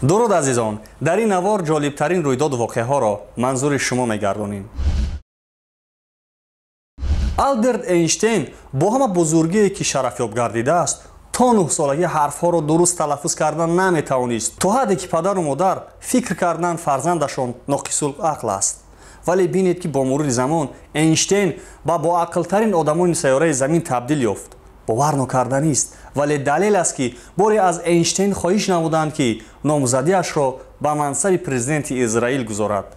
Дуруд азизон, дар ин навор ҷолибтарин рӯйдоду воқеаҳоро манзури шумо мегардонем. Алберт Эйнштейн бо ҳама бузургие ки шарафёб гардидааст, то 9 солагӣ ҳарфҳоро дуруст талаффуз кардан наметавонист, то ҳадде ки падару модар фикр карданд, фарзандашон ноқисул ақл аст. Вале бинед, ки бо мурури замон Эйнштейн ба боақлтарин одамони сайёраи Замин табдил ёфт. Бовар нокарданист, вале далел аст, ки боре аз Эйнштейн хоҳиш намуданд, ки номзадиашро ба мансаби президенти Израил гузорад.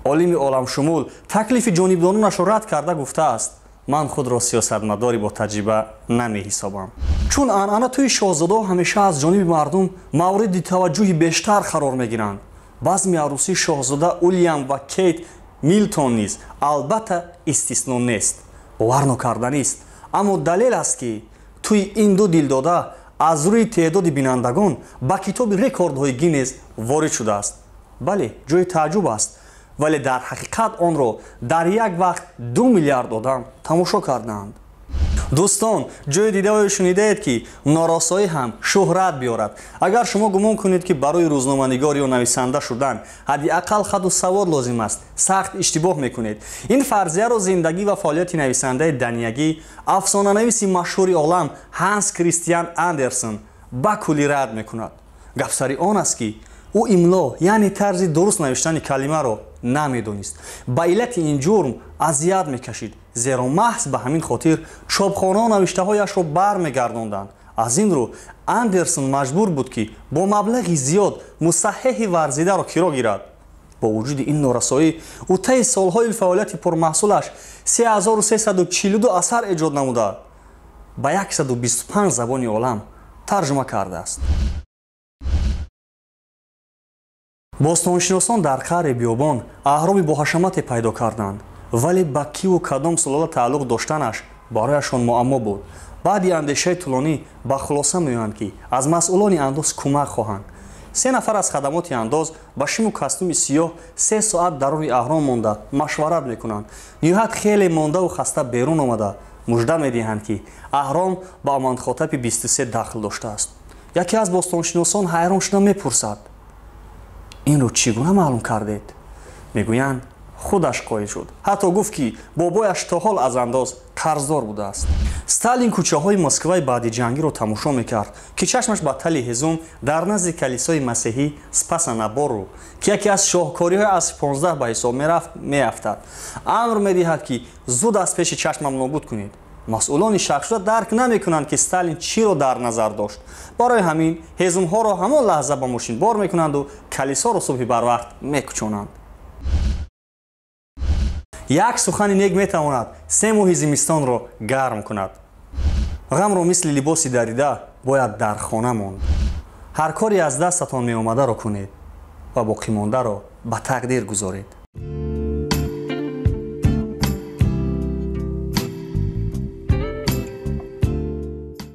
Олими оламшумул таклифи ҷонибдоронашро рад карда, гуфтааст: «Ман худро сиёсатмадори бо таҷриба намеҳисобам». Чун анъана, тӯи шоҳзодаҳо ҳамеша аз ҷониби мардум мавриди таваҷҷӯҳи бештар қарор мегиранд. Базми арӯсии шоҳзода Уильям ва Кейт Милтон низ, албатта, истисно нест. Бовар нокарданист, аммо далел аст, ки тӯи ин ду дилдода аз рӯи теъдоди бинандагон ба китоби рекордҳои Гиннес ворид шудааст. Бале, ҷои тааҷҷуб аст, вале дар ҳақиқат онро дар як вақт 2 миллиард одам тамошо кардаанд. Дӯстон, ҷое дидаою шунидаед, ки норасоӣ ҳам шӯҳрат биёрад? Агар шумо гумон кунед, ки барои рӯзноманигор ё нависанда шудан ҳадди ақал хату савод лозим аст, сахт иштибоҳ мекунед. Ин фарзияро зиндагӣ ва фаъолияти нависандаи даниягӣ, афсонанависи машҳури олам Ҳанс Кристиан Андерсон ба куллӣ рад мекунад. Гапсари он аст, ки ӯ имло, яъне тарзи дуруст навиштани калимаро намедонист. Ба иллати ин ҷурм азият мекашид, зеро маҳз ба ҳамин хотир чопхонаҳо навиштаҳояшро бармегардонданд. Аз ин рӯ Андерсон маҷбур буд, ки бо маблағи зиёд мусаҳҳиҳи варзидаро киро гирад. Бо вуҷуди ин норасоӣ, ӯ таи солҳои фаъолияти пурмаҳсулаш 3342 асар эҷод намуда, ба 125 забони олам тарҷума кардааст. Бостоншиносон дар қаъри биёбон аҳроми боҳашамате пайдо карданд, вале ба киву кадом сулола тааллуқ доштанаш барояшон муаммо буд. Баъди андешаи тӯлонӣ ба хулоса меоянд, ки аз масъулони андоз кӯмак хоҳанд. Се нафар аз хадамоти андоз ба шиму костюми сиёҳ 3 соат даруни аҳром монда машварат мекунанд. Ниҳоят, хеле мондаву хаста берун омада, мужда медиҳанд, ки аҳром ба Аманхотапи 23 дахл доштааст. Яке аз бостоншиносон ҳайрон шуда мепурсад: «Инро чӣ гуна маълум кардед?» Мегӯянд, худаш қоил шуд, ҳатто гуфт, ки бобояш то ҳол аз андоз қарздор будааст. Сталин кӯчаҳои Москваи баъди ҷангиро тамошо мекард, ки чашмаш ба тали ҳезум дар назди калисои масеҳӣ Спаса на Бору, ки яке аз шоҳкориҳои асри 15 ба ҳисоб мерафт, меафтад. Амр медиҳад, ки зуд аз пеши чашмам нобуд кунед. Масъулони шакшуда дарк намекунанд, ки Сталин чиро дар назар дошт. Барои ҳамин ҳезумҳоро ҳамон лаҳза ба мошин бор мекунанду калисоро субҳи барвақт мекучонанд. Як сухани нек метавонад 3 моҳи зимистонро гарм кунад. Ғамро мисли либоси дарида бояд дар хона монд. Ҳар коре аз дастатон меомадаро кунед ва боқимондаро ба тақдир гузоред.